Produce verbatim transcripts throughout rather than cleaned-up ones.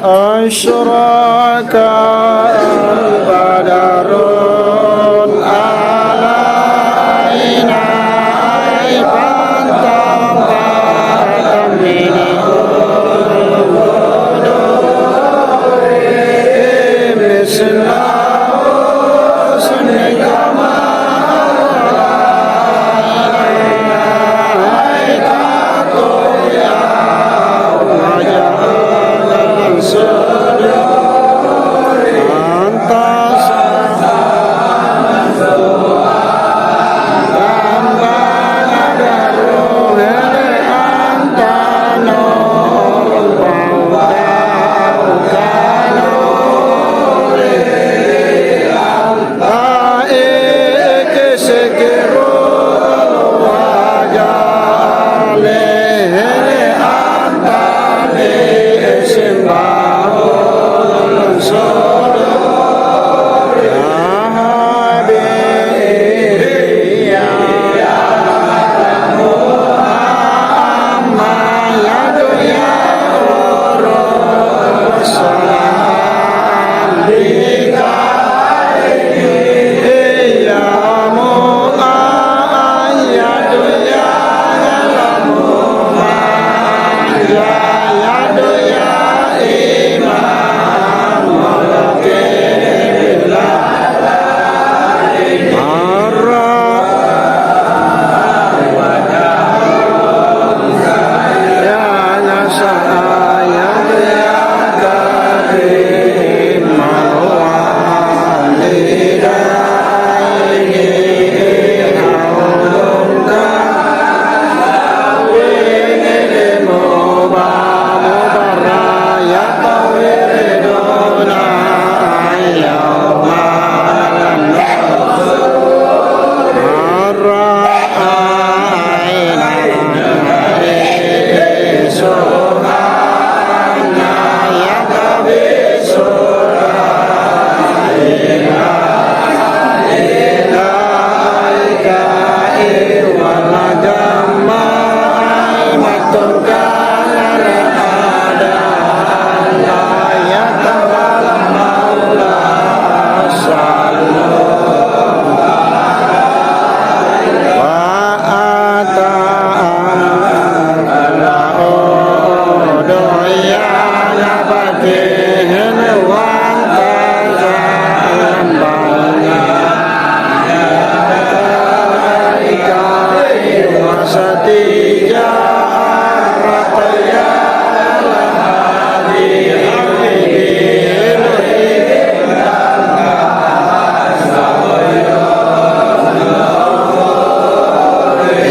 أشرق البدر علينا فانطفأت منه النور مثل حسنك ما رأينا قط يا وجه الصدور.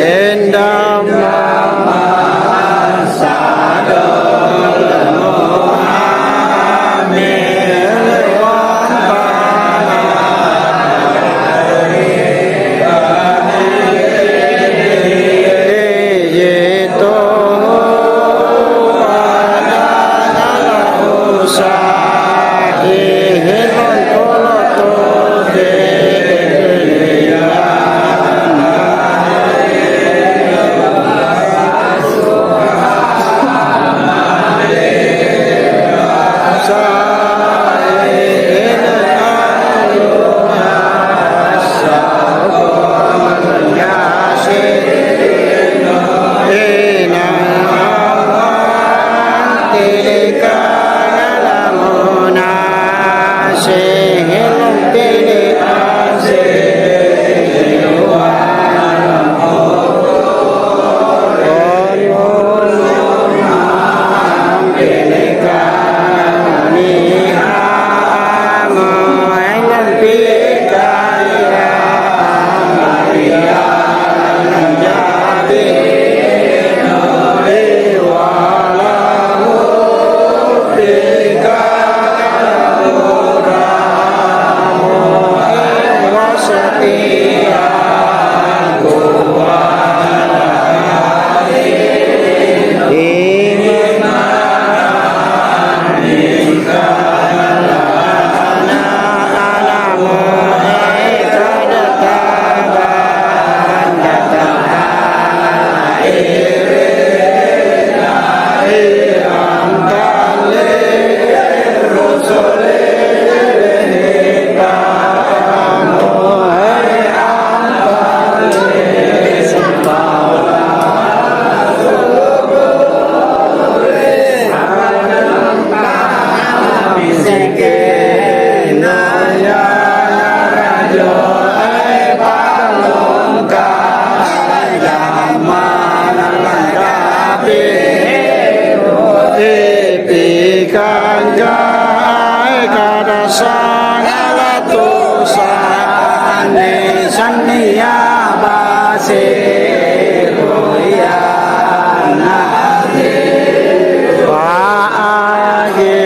أنت Jai kada sangala tu sanni sannia base royana. Wa agi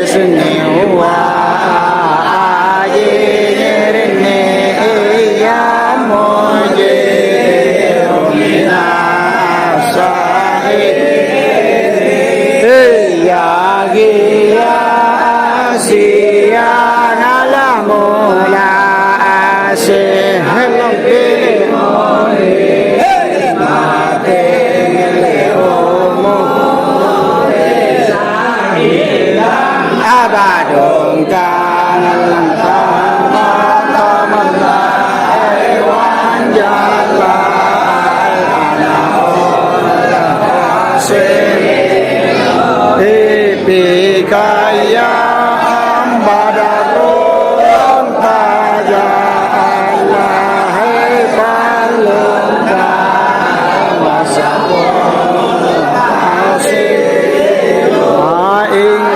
isni wa agi ngirinni iya muji rumina sahi. Iya gia siang alamula asih lebih mati ngele umur. Abadong kangallang tama-tama hewan jalan. Ipikaya ambadarung taja Allahe pallungka masapung asi. Aing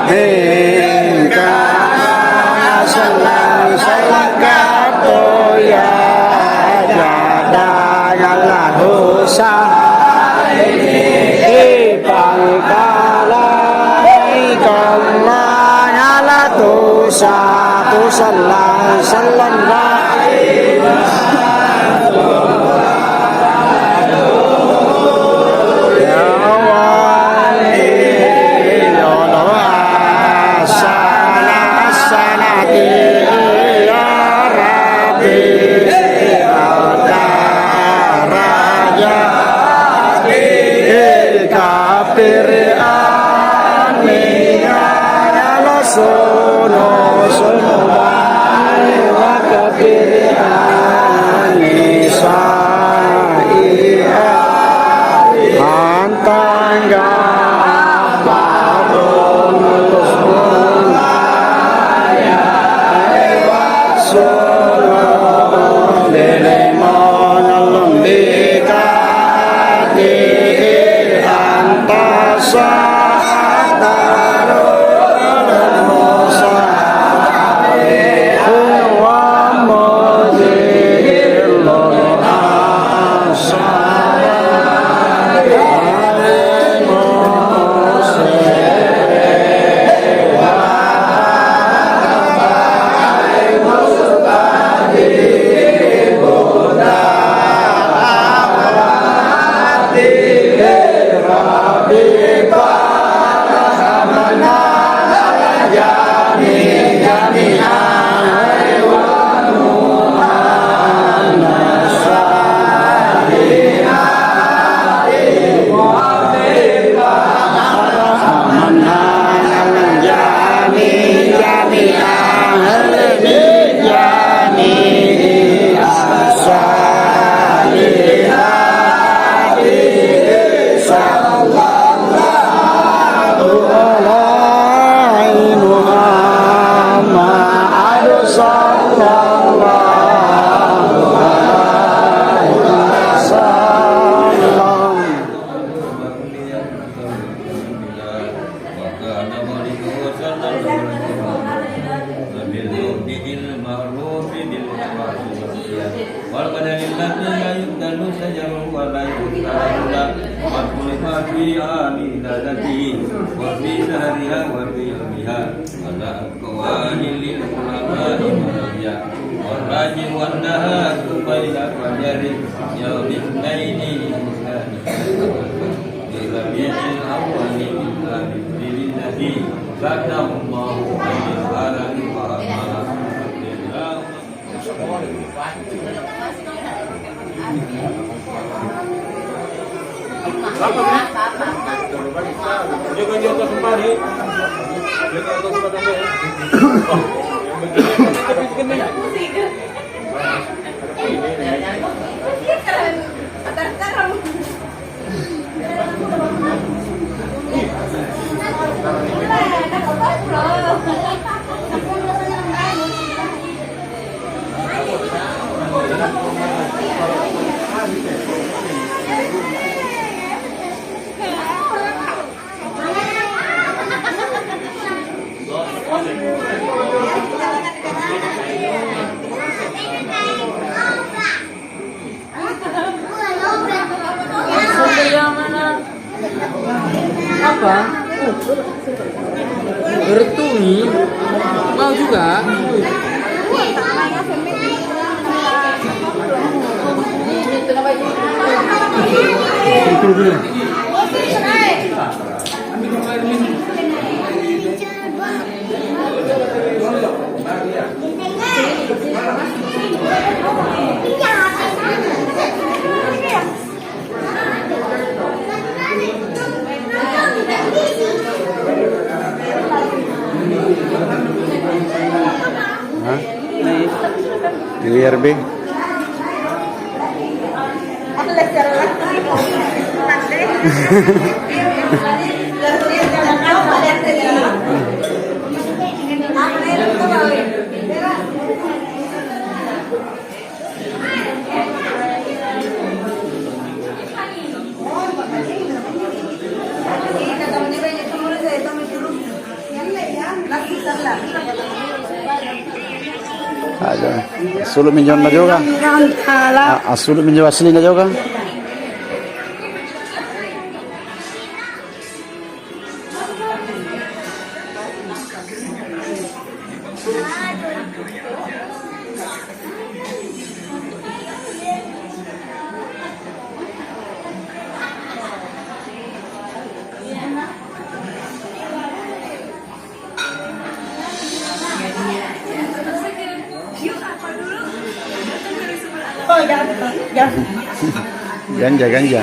Mingka sallang-sallang katoya jadang Allahu sa-, ipangkalaikalla nyala tusa, tusallang-sallang. Kapere ane yalo sono, sono bae wa kapere ane saia antangga aparono sono. Solo bere monalong dikati antasa taro والبدن الذي لا يبدل شجره ولا يبدل لونه، والخلق في عالم ذاته وفي شهرها وفي يومها، على أقوال للعلماء مرجع، والراجح أنها بين فجر يوم الاثنين، في ربيع الأول من عام الفيل الذي بعثه الله عليه الأنبياء وأمره. Berettungi, mau juga. Hah? Ini R B. Aja. Assulu' minjo anne joga. A-, assulu' minjo aslina joga. Ganja, ganja.